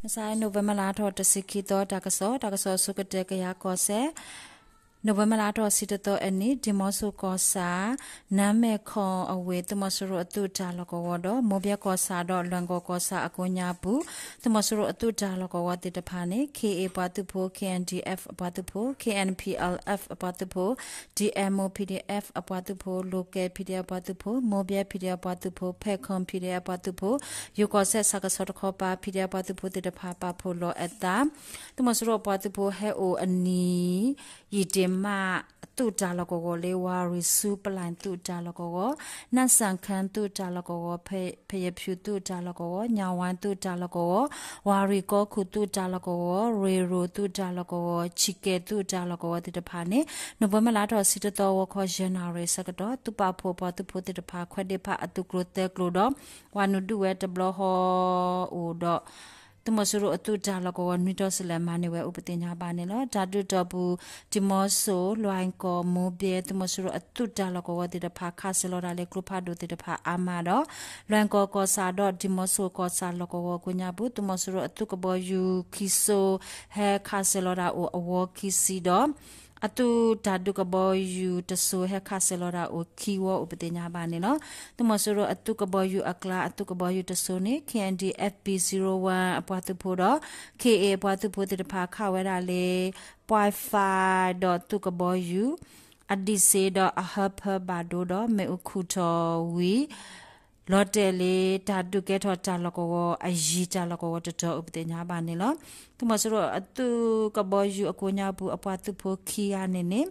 မဆါ နိၣ်ဝ့ဘၢၣ်လါထီၣ်တဆံခံသီ တၢ်ကစီၣ်, တၢ်ကစီၣ်အဆိကတၢၢ် ကယၤကီၢ်စဲၣ်, နိၣ်ဝ့ဘၢၣ်လါထီၣ်ဆံတသီအနံၤ ဒံၣ်မီဆိၣ်ကီၢ်ဆၣ် နါမဲၢ်ခီၣ်အဝ့ၢ် သုးမီၤစိရိၤအသုးတၢ်လီၢ်ကဝီၤဒီး မိၢ်ဘဲကီၢ်ဆၣ်ဒီး လွဲၢ်ကီၢ်ကီၢ်ဆၣ်အကိးညါပူၤ သုးမီၤစိရိၤအသုးတၢ်လီၢ်ကဝီၤသ့ၣ်တဖၣ်န့ၣ် ခ့ၣ်အ့ၣ် အပှၤသုးဖိ, ခ့ၣ်အဲၣ်ဒံၣ်အ့ၣ် အပှၤသုးဖိ, ခ့ၣ်အဲၣ်ပံၣ် အပှၤသုးဖိ, ဒံၣ်အဲၣ်မိၣ် ပီႇဒံၣ်အဲၣ် အပှၤသုးဖိ, လိၤကဲၣ် ပီၣ်ဒံၣ်အဲၣ် အပှၤသုးဖိ, မိၢ်ဘဲ ပီၣ်ဒံၣ်အဲၣ် အပှၤသုးဖိ, ဖဲၣ်ခီၣ် ပီၣ်ဒံၣ်အဲၣ် အပှၤသုးဖိ, ယိၤကီၢ်စဲၣ်ဆၣ်ကဆီတခီပၤ ပီၣ်ဒံၣ်အဲၣ် အပှၤသုးဖိသ့ၣ်တဖၣ် ပာ်ဖှိၣ်လီၤအသး သုးမီၤစိရိၤအပှၤသုးဖိဟဲအိၣ်အနံၤ ယံာ်တ့ၢ်မး သုးတၢ်လီၢ်ကဝီၤလၢ ဝၤရံၣ်ဆူပလၣ်သုးတၢ်လီၢ်ကဝီၤ, နၢ်စၣ်ခၢၣ်သုးတၢ်လီၢ်ကဝီၤ, ဖယဖၠူသုးတၢ်လီၢ်ကဝီၤ, ညၣ်ဝါသုးတၢ်လီၢ်ကဝီၤ, ဝၤရံၣ်ကီၢ်ခူၣ်သုးတၢ်လီၢ်ကဝီၤ, ရ့ၣ်ရိၣ်သုးတၢ်လီၢ်ကဝီၤ, ဆံးကဲသုးတၢ်လီၢ်ကဝီၤသ့ၣ်တဖၣ်န့ၣ် နိၣ်ဝ့ဘၢၣ်လါထီၣ်ဆံတသီ ဂီၤခီယဲၢ်နၣ်ရံၣ်ဆၢကတီၢ် သုးပာ်ဖှိၣ်ပှၤသုးဖိသ့ၣ်တဖၣ် ခွဲးဒ့ဖးအသုးကျိၤသၢကျိၤဒီး ဝၤနုာ်ဒုးဝဲတဘျီဃီအိၣ်ဒီး သုးမီၤစိရိၤအသုးတၢ်လီၢ်ကဝီၤ နွံတီၤစလဲၣ် မၤန့ၢ်ဝဲအိၣ်ပသ့ၣ်ညါဘၣ်န့ၣ်လီၤ. တၢ်ဒုးတီၢ်ပူၤ ဒံၣ်မီဆိၣ်, လွဲၢ်ကီၢ်, မိၢ်ဘဲ သုးမီၤစိရိၤအသုးတၢ်လီၢ်ကဝီၤသ့ၣ်တဖၣ် ခးစၢၤလီၤတၢ်လၢကျိဖးဒိၣ်သ့ၣ်တဖၣ်အါမးဒီး လွဲၢ်ကီၢ်ကီၢ်ဆၣ်ဒီး ဒံၣ်မီဆိၣ်ကီၢ်ဆၣ်လီၢ်ကဝီၤကိးညါပူၤ သုးမီၤစိရိၤအသုးကဘီယူၤခံစိၤ ဟဲခးစၢၤလီၤတၢ်အိၣ်အဝီခံဆံဒီး အသုးတၢ်ဒုးကဘီယူၤတစိၤ ဟဲခးစၢၤလီၤတၢ်အိၣ်ခံဝီအိၣ်ပသ့ၣ်ညါဘၣ်န့ၣ်လီၤ. သုးမီၤစိရိၤအသုးကဘီယူၤအကျါ အသုးကဘီယူၤတစိၤန့ၣ် ခ့ၣ်အဲၣ်ဒံၣ်အ့ၣ် ပံၣ် အပှၤသုးဖိဒီး ခ့ၣ်အ့ၣ် အပှၤသုးဖိသ့ၣ်တဖၣ် ခးဝဲဒၣ်လၢ ပှဲးဖး ဒီးသုးကဘီယူၤ အဒံၣ်စ့ဒီးအဟၢဖၢဘၣ်ဒိဒီး မ့ၣ်အူခူၣ်ထီၣ်ဝံၤ လီၤတဲာ်လၢ တၢ်ဒုးကဲထီၣ်တၢ်လီၢ်ကဝီၤအယံၤတၢ်လီၢ်ကဝီၤတတီၤအိၣ်ပသ့ၣ်ညါဘၣ်န့ၣ်လီၤ. သုးမီၤစိရိၤအသုးကဘီယူၤအကိးညါပူၤ အပှၤသုးဖိခံဂၤန့ၣ်န့ၣ်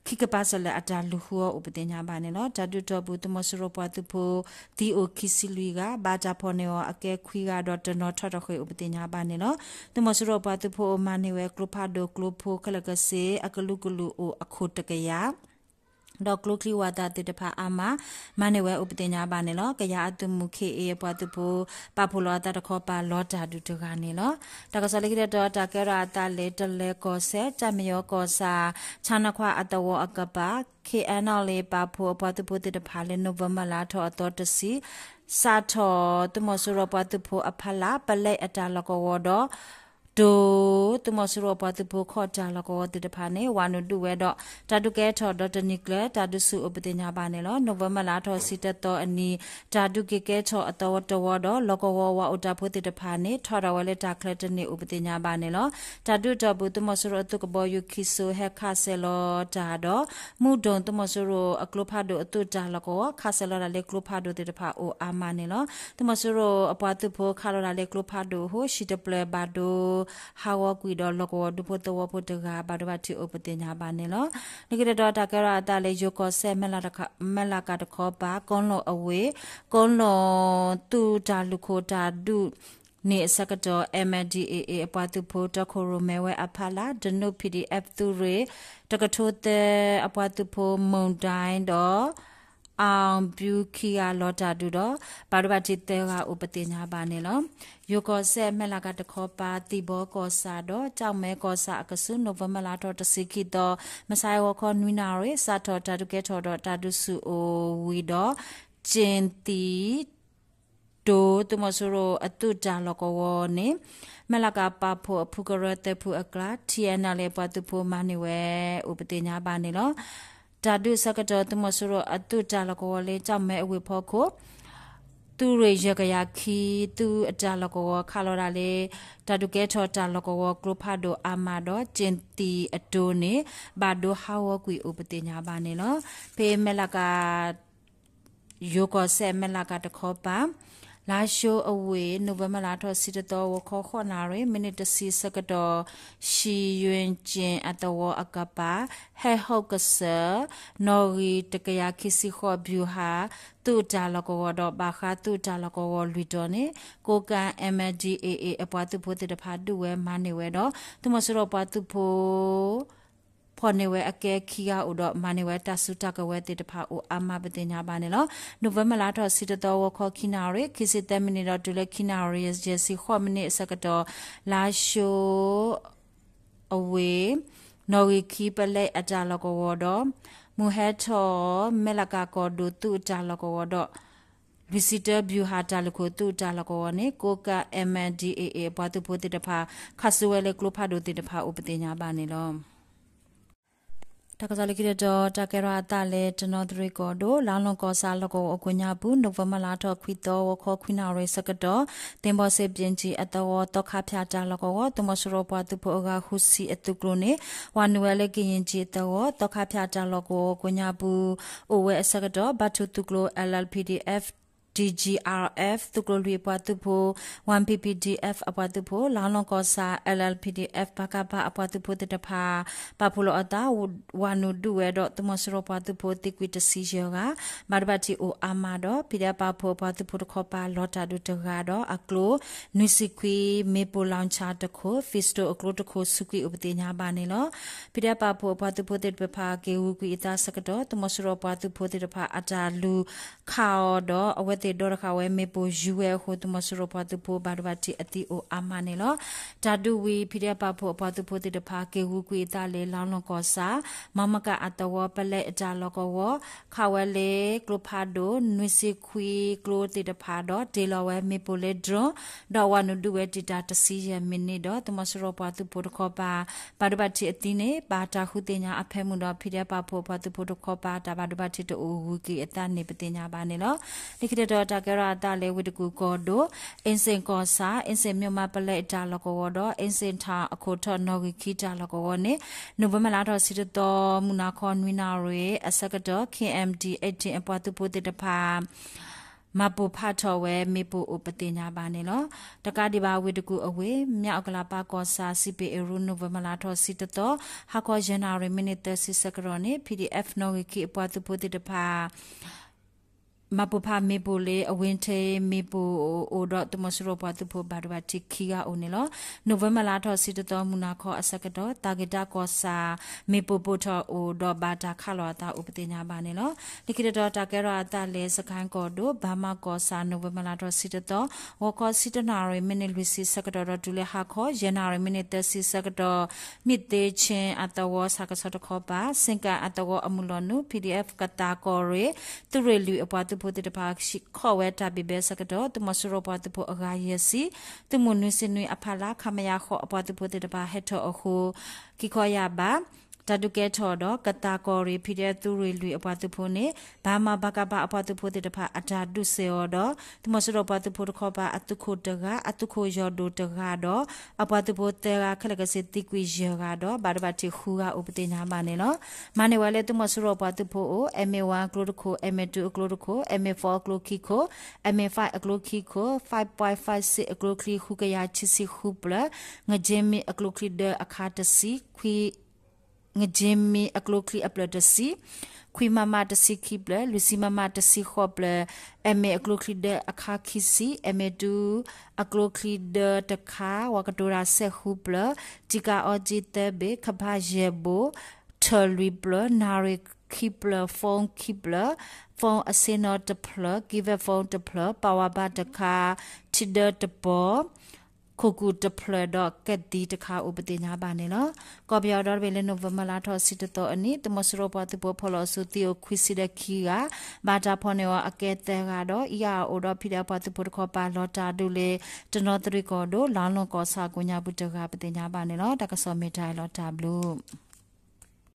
ခံကပၤစလဲၣ်အတၢ်လူၤဃုအီၤအိၣ်ပသ့ၣ်ညါဘၣ်န့ၣ်လီၤ. တၢ်ဒုးတီၢ်ပူၤ သုးမီၤစိရိၤပှၤသုးဖိ သံအိၣ်ခံဆံလွံၢ်ဂၤ, ဘၣ်တၢ်ဖီၣ်န့ၢ်အီၤအကဲခွံဂၤဒီး တနီၤထီၣ်ထီၣ်ဃ့ၢ်အိၣ်ပသ့ၣ်ညါဘၣ်န့ၣ်လီၤ. သုးမီၤစိရိၤပှၤသုးဖိအိၣ်မၤန့ၢ်ဝဲကျိဖးဒိၣ်ကျိဖိခဲလၢာ်ကစ့ အကလုာ်ကလုာ်အိၣ်အခိၣ်တကယၤ ဒီးကျိချံဝးသးသ့ၣ်တဖၣ်အါမး မၤန့ၢ်ဝဲအိၣ်ပသ့ၣ်ညါဘၣ်န့ၣ်လီၤ. ကယၤအသုးမုၢ် ခ့ၣ်အ့ၣ် အပှၤသုးဖိ ပာ်ဖှိၣ်လီၤအသးတခီပၤ လီၤတၢ်ဒုးတဂၤန့ၣ်လီၤ. တၢ်ကစီၣ်လၢခံတတီၤ တၢ်ကဲထီၣ်အသးလၢ တလဲၤကီၢ်စဲၣ် တၢ်မံယီၤကီၢ်ဆၣ် ဆၣ်နခွါအသဝီအကပၤ ခ့ၣ်အဲၣ်နီၣ်လ့ၣ် ပာ်ဖှိၣ်အပှၤသုးဖိသ့ၣ်တဖၣ်လၢ နိၣ်ဝ့ဘၢၣ်လါထီၣ်အသီတဆံ စးထီၣ် သုးမီၤစိရိၤပှၤသုးဖိအဖီလာ် ပလဲအတၢ်လီၢ်ကဝီၤဒီး တိၤ သုးမီၤစိရိၤအပှၤသုးဖိခီၣ်တၢ်လီၢ်ကဝီၤသ့ၣ်တဖၣ်န့ၣ် ဝၤနုာ်ဒုးဝဲဒီး တၢ်ဒုးကဲထီၣ်ဒီးတနံၤကျၢၤ တၢ်ဒုးဆူၣ်အိၣ်ပသ့ၣ်ညါဘၣ်န့ၣ်လီၤ. နိၣ်ဝ့ဘၢၣ်လါထီၣ်ဆံတသီအနံၤ တၢ်ဒုးက့ၤကဲထီၣ်အသီတဝီဒီး လီၢ်ကဝီၤဝၤအိၣ်တၢ်ဖိသ့ၣ်တဖၣ်န့ၣ် ထီၣ်ထီၣ်ဝဲလၢတၢ်ချၢတန့ၢ်အိၣ်ပသ့ၣ်ညါဘၣ်န့ၣ်လီၤ. တၢ်ဒုးတီၢ်ပူၤ သုးမီၤစိရိၤအသုးကဘီယူၤခံစိၤ ဟဲခးစၢၤလီၤတၢ်ဒီး မူဒိၣ် သုးမီၤစိရိၤအကျိဖးဒိၣ်အသုးတၢ်လီၢ်ကဝီၤ ခးစၢၤလီၤတၢ်လၢကျိဖးဒိၣ်သ့ၣ်တဖၣ်အိၣ်အါမးန့ၣ်လီၤ. သုးမီၤစိရိၤအပှၤသုးဖိခးလီၤတၢ်လၢကျိဖးဒိၣ်အဃိ ဟံၣ်တဖျၢၣ်ဘၣ်ဒိ ဟးဂီၤကွံာ်ဒီး လီၢ်ကဝီၤဒူဖိသဝီဖိတဂၤ ဘၣ်ဒိဘၣ်ထံးအိၣ်ပသ့ၣ်ညါဘၣ်န့ၣ်လီၤ. လၢခံတတီၤ တၢ်ကဲထီၣ်အသးလၢ ယိၤကီၢ်စဲၣ် မဲၢ်လးကၤတခီပၤ ကီလိာ်အဝ့ၢ် ကီလိာ်သုးတၢ်လူၢ်ခိၣ်တၢ်ဒုးန့ၣ်အဆၢကတီၢ် MNDAA အပှၤသုးဖိ တီခိၣ်ရိၣ်မဲဝဲအဖီလာ် ဓနု PDF သုးရ့ၣ် တကထိသၢ အပှၤသုးဖိ မုၢ်ဒိုင်းဒီး အောင်ဖြူ ခံဂၤလီၤတၢ်ဒုးဒီး ဘၣ်ဒိဘၣ်ထံးသၢဂၤအိၣ်ပသ့ၣ်ညါဘၣ်န့ၣ်လီၤ. ယိၤကီၢ်စဲၣ် မဲၢ်လးကၤတခီပၤ သံၣ်ဘီကီၢ်ဆၣ်ဒီး ကၠီၣ်မဲကီၢ်ဆၣ်အကဆူး နိၣ်ဝ့ဘၢၣ်လါထီၣ်တဆံခံသီ မုၢ်ဆါဂီၤခီနွံနၣ်ရံၣ် စးထီၣ်တၢ်ဒုးကဲထီၣ်ဒီးတၢ်ဒုးဆူၣ်အိၣ်ဝံၤဒီး ကၠ့ၣ်သံၣ်တိၤ သုးမီၤစိရိၤအသုးတၢ်လီၢ်ကဝီၤန့ၣ် မဲၢ်လးကၤပာ်ဖှိၣ်အဖုကရၢသၢဖုအကျါ TNLA ပှၤသုးဖိမၤန့ၢ်ဝဲအိၣ်ပသ့ၣ်ညါဘၣ်န့ၣ်လီၤ. တၢ်ဒုးအဆၢကတီၢ် သုးမီၤစိရိၤအသုးတၢ်လီၢ်ကဝီၤလၢ ကၠီၣ်မဲအဝ့ၢ်ဖီခိၣ် သုးရ့ၣ်ယဲၢ်ကယၤခံ သုးအတၢ်လီၢ်ကဝီၤခးလီၤတၢ်လၢ တၢ်ဒုးကဲထီၣ်တၢ်လီၢ်ကဝီၤကျိဖးဒိၣ်အါမးဒီး ကၠ့ၣ်သံၣ်အတိၤန့ၣ် ဘၣ်ဒိဟးဂီၤကွံာ်အိၣ်ပသ့ၣ်ညါဘၣ်န့ၣ်လီၤ. ဖဲမဲၢ်လးကၤ ယိၤကီၢ်စဲၣ် မဲၢ်လးကၤတခီပၤ လါၡိအဝ့ၢ် နိၣ်ဝ့ဘၢၣ်လါထီၣ်ဆံတသီ ဂီၤခီဃိးနၣ်ရံၣ် မံးနံးတဆံဆၢကတီၢ် ရှံယွ့ၣ်ကၠ့ၣ်အသဝီအကပၤ ဟဲဟီၣ်ကစၢၢ် နီၣ်ဂံၢ်တကယၤခံဆံဃိး ဗျူဟာ သုးတၢ်လီၢ်ကဝီၤဒီး ဘၣ်ဃးသုးတၢ်လီၢ်ကဝီၤလွံၢ်တီၤန့ၣ် ကိးကၣ် MNDAA အပှၤသုးဖိသ့ၣ်တဖၣ်ဒုးဝဲမၤန့ၢ်ဝဲဒီး သုးမီၤစိရိၤပှၤသုးဖိ ဖီၣ်န့ၢ်ဝဲအကဲခံဂၤအိၣ်ဒီး မၤန့ၢ်ဝဲတၢ်စုတၢ်ကဝဲၤသ့ၣ်တဖၣ်အိၣ်အါမးပသ့ၣ်ညါဘၣ်န့ၣ်လီၤ. နိၣ်ဝ့ဘၢၣ်လါထီၣ်ဆံတသီ ဂီၤခီခံနၣ်ရံၣ် ခံဆံသၢမံးနံးဒီးတုၤလၢခံနၣ်ရံၣ် ယဲၢ်ဆံဃိးမံးနံးအဆၢကတီၢ် လါၡိအဝ့ၢ် နီၣ်ဂံၢ်ခံပလဲအတၢ်လီၢ်ကဝီၤဒီး မုၢ်ဟဲထီၣ် မဲၢ်လးကၤကီၢ်ဒိၣ်သုးအတၢ်လီၢ်ကဝီၤဒီး လွံၢ်ဆံတၢ ဗျူဟာ တၢ်လုၢ်ခိၣ်သုးတၢ်လီၢ်ကဝီၤန့ၣ် ကိးကၢ် M N D A A အပှၤသုးဖိသ့ၣ်တဖၣ် ခးစုဝဲလၢကျိဖးဒိၣ်သ့ၣ်တဖၣ်အိၣ်ပသ့ၣ်ညါဘၣ်န့ၣ်လီၤ. တၢ်ကစီၣ်လၢခံတတီၤ တၢ်ကဲထီၣ်အသးလၢတနီသရံၣ်ကီၢ်ဒိၣ် လါလီၢ်ကီၢ်ဆၣ်လီၢ်ကဝီၤအကိးညါပူၤ နိၣ်ဝ့ဘၢၣ်လါထီၣ်ခွံသီ ဂီၤခီခွံနၣ်ရံၣ်ဆၢကတီၢ် သ့ၣ်ဘီၣ်စ့ၣ် ပၠ့ၣ်ကၠံၣ် အသဝီ သီခါဖၠၣ်တၢ်လီၢ်ကဝီၤ သုးမီၤစိရိၤပှၤသုးဖိအဂၤဃုဆံအသုးကျိၤန့ၣ် ဝၤနုာ်ဝဲလၢကယ့ၣ်ကၠံၣ်အသဝီ သီခါဖၠၣ်တၢ်လီၢ်ကဝီၤအကိးညါပူၤ အိၣ်ဝဲအဆၢကတီၢ် ဘါထုသုးကျိၤ L L P D F D G R F သုးကျိၤလွံၢ်အပှၤသုးဖိ Y P P D F အပှၤသုးဖိ လါလီၢ်ကီၢ်ဆၣ် L L P D F ပကဖ အပှၤသုးဖိသ့ၣ်တဖၣ် ပာ်ဖှိၣ်လီၤအသး ဝၤနုာ်ဒုးဝဲဒီး သုးမီၤစိရိၤပှၤသုးဖိသံကွံာ်တဆံယဲၢ်ဂၤ ဘၣ်ဒိဘၣ်ထံးအိၣ်အါမးဒီး P D F ပာ်ဖှိၣ်အပှၤသုးဖိတခီပၤ လီၤတၢ်ဒုးတဂၤဒီးအကျိ နွံဆံခွံ မ့ၣ်ပိၢ် လောင်ချာ တခိၣ် pistol အကျိတခိၣ် ဆူးကွံာ်အိၣ်ပသ့ၣ်ညါဘၣ်န့ၣ်လီၤ. P D F ပာ်ဖှိၣ်အပှၤသုးဖိသ့ၣ်တဖၣ် က့ၤဂုာ်ကွံာ်အသးဆၢကတီၢ် သုးမီၤစိရိၤပှၤသုးဖိသ့ၣ်တဖၣ် အတၢ်လူၤခးအီၤဒီး အဝဲသ့ၣ်ဒီတဃာ်ဝဲမ့ၣ်ပိၢ်ယူၤဝဲအဃိ သုးမီၤစိရိၤပှၤသုးဖိ ဘၣ်ဒိဘၣ်ထံးအသံအိၣ်အါမးန့ၣ်လီၤ. တၢ်ဒုးဝံၤ P D F ပာ်ဖှိၣ်အပှၤသုးဖိသ့ၣ်တဖၣ် က့ၤဂုာ်ကွံာ်အသးလၢ လါလီၢ်ကီၢ်ဆၣ် မီမကၣ်အသဝီ ပလဲအတၢ်လီၢ်ကဝီၤ ခးဝဲလၢကျိဖးဒိၣ် နွံဆံခွံကျိသ့ၣ်တဖၣ်ဒီး တ့ၢ်လီၤဝဲမ့ၣ်ပိၢ်လၢ drone ဒီးဝၤနုာ်ဒုးဝဲတံာ်တာ်တဆံယဲၢ်မံးနံးဒီး သုးမီၤစိရိၤပှၤသုးဖိတခီပၤ ဘၣ်ဒိဘၣ်ထံးအသံန့ၣ် ဘၣ်တၢ်ဃုသ့ၣ်ညါအဖၢမုၢ်ဒီး P D F ပာ်ဖှိၣ်အပှၤသုးဖိတခီပၤ တၢ်ဘၣ်ဒိဘၣ်ထံးတအိၣ် ဂုာ်က့ၤအသးန့ၣ် ပသ့ၣ်ညါဘၣ်န့ၣ်လီၤ. လၢခံတတီၤ တၢ်ကဲထီၣ်အသးလၢဝ့ၢ်တကူၣ်ကီၢ်ဒိၣ် အ့စ့ၣ်ကီၢ်ဆၣ် အ့စ့ၣ် မၠိၣ်မး ပလဲအတၢ်လီၢ်ကဝီၤဒီး အ့စ့ၣ်ထၣ်အခိၣ်ထီၣ်နီၣ်ဂံၢ်ခံတၢ်လီၢ်ကဝီၤန့ၣ် နိၣ်ဝ့ဘၢၣ်လါထီၣ်ဆံတသီ မုၢ်နၤခီနွံနၣ်ရံၣ်အဆၢကတီၢ် K M D eighteen အပှၤသုးဖိသ့ၣ်တဖၣ် မၤပိၢ်ဖးထီၣ်ဝဲမ့ၣ်ပိၢ်အိၣ်ပသ့ၣ်ညါဘၣ်န့ၣ်လီၤ. တကးဒံးဘၣ် ဝ့ၢ်တကူၣ်အဝ့ၢ် မၠၣ်အကလးပၢ်ကီၢ်ဆၣ် စံးပ့ၤအရူ နိၣ်ဝ့ဘၢၣ်လါထီၣ်ဆံတသီ ဟါခီယဲၢ်နၣ်ရံၣ်မံးနံးသၢဆံဆၢကတီၢ်န့ၣ် P D F နီၣ်ဂံၢ်ခံအပှၤသုးဖိသ့ၣ်တဖၣ် မၤပိၢ်ဖးမ့ၣ်ပိၢ်လၢအဝ့ၢ်ထ့ မ့ၣ်ပိၢ်အိၣ်ဒီး သုးမီၤစိရိၤပှၤသုးဖိဘၣ်ဒိဘၣ်ထံးခံဂၤအိၣ်န့ၣ်လီၤ. နိၣ်ဝ့ဘၢၣ်လါထီၣ်ဆံတသီ မုၢ်နၤခီအဆၢကတီၢ် သးက့ၤတၢ်ကီၢ်ဆၣ် မ့ၣ်ပိၢ်ပိၢ်ထီၣ်အိၣ်ဒီး ဘၣ်တၢ်ခးလီၤအသးအိၣ်ပသ့ၣ်ညါဘၣ်န့ၣ်လီၤ. လၢခံတတီၤ တၢ်ကဲထီၣ်အသးလၢ စကဲၣ်ကီၢ်ဒိၣ် ဘၣ်မးကီၢ်ဆၣ် နိၣ်ဝ့ဘၢၣ်လါထီၣ်ဆံတသီ ဂီၤခီဆံတနၣ်ရံၣ် မံးနံးလွံၢ်ဆံဆၢကတီၢ်ဒီး တုၤလၢဟါခီ ယဲၢ်နၣ်ရံၣ် မံးနံးသၢဆံဆၢကတီၢ် မ့ၢ်သ့ၣ်ဆ့ၣ်အသဝီ ဆၣ်ကဆီတခီပၤ စ့ၣ်ကၣ်အသဝီအမုၢ်လီၤနုာ် P D F ကသးကီၢ်ရ့ၣ် သုးရ့ၣ်လွံၢ်အပှၤသုးဖိသ့ၣ်တဖၣ် ဆံးခီၣ်ဝဲတၢ်ဘံၣ်ဘဲဆၢကတီၢ် သုးမီၤစိရိၤပှၤသုးဖိအဂၤယဲၢ်ဆံ သုးမုၢ်နွံဆံနွံအဖီလာ် ခမရ ဃိးအပှၤသုးဖိသ့ၣ်တဖၣ် ဟဲထီၣ်အဃိ က့ၤခီယၢ်ဘၣ်တၢ်ဒုးကဲထီၣ်ဒီး ကသးကီၢ်ရ့ၣ် P D F သုးရ့ၣ်လွံၢ်အပှၤသုးဖိန့ၣ် ဘၣ်မး ပကဖ အပှၤသုးဖိသ့ၣ်တဖၣ် အတၢ်ဒုးစဲၤအီၤဒီး သုးမီၤစိရိၤပှၤသုးဖိတခီပၤ အသုးခိၣ်တဂၤ အသုးခိၣ်ယီၢ်ဒိၣ်တဂၤဒီး အပှၤသုးဖိသၢဂၤ ခဲလၢာ်ခဲဆ့သံကွံာ်ယဲၢ်ဂၤဒီး ဘၣ်ဒိဘၣ်ထံးဃုဂၤအိၣ်ပသ့ၣ်ညါဘၣ်န့ၣ်လီၤ. မၤန့ၢ်ဝဲလၢသုးမီၤစိရိၤပှၤသုးဖိအိၣ် M A one အကျိတခိၣ် M A two အကျိတခိၣ် M A four အကျိခံခိၣ် M A five အကျိခံခိၣ် five point five six အကျိချံဃုကယၤခံဆံဃုဖျၢၣ် ငကၠ့မံအကျိချံဒၢအခါတဆံ ခွံ ငကၠ့မံအကျိချံအဖျၢၣ်တဆံ ခွံ MM တဆံခံဖျၢၣ် လွံၢ်ဆံ MM တဆံဃိးဖျၢၣ် M A အကျိချံဒၢအခါခံဆံ M A two အကျိချံဒၢတခါ ဝၤကတိၤတၢ်စဲးဃုဖျၢၣ် တံကၢ်အီကၠံသၢဘ့ၣ် ခဖါယဲၢ်ဘိၣ် ထၢၣ်လွံၢ်ဖျၢၣ် နၣ်ရံၣ်ခံဖျၢၣ် phone ခံဖျၢၣ် phone အဆ့ၣ်နီၤတဖျၢၣ် keypad phone တဖျၢၣ် power bank တခါ ထံဒၢတပီၤ ခိၣ်ကူၣ်တဖျၢၣ်ဒီးကသံၣ်တခါအိၣ်ပသ့ၣ်ညါဘၣ်န့ၣ်လီၤ. ကီၢ်ပယီၤဒီတဘ့ၣ်လၢ နိၣ်ဝ့ဘၢၣ်လါထီၣ်ဆံတသီအနံၤ သုးမီၤစိရိၤပှၤသုးဖိဖီၣ်လီၤအစုသံအိၣ်ခွံဆံဒီးခံဂၤ ဘၣ်တၢ်ဖီၣ်န့ၢ်အီၤအကဲသၢဂၤဒီး အံၤအအိၣ်ဒီး ဖံးဒဲး ပှၤသုးဖိတခီပၤလီၤတၢ်ဒုးလၢ တနီသရံၣ်ကီၢ်ဒိၣ် လါလီၢ်ကီၢ်ဆၣ်ကိးညါပူၤတဂၤပသ့ၣ်ညါဘၣ်န့ၣ်လီၤ. တၢ်ကစီၣ်မ့ၢ်တၢ်အံၤလီၤ တၢ်ဘျုး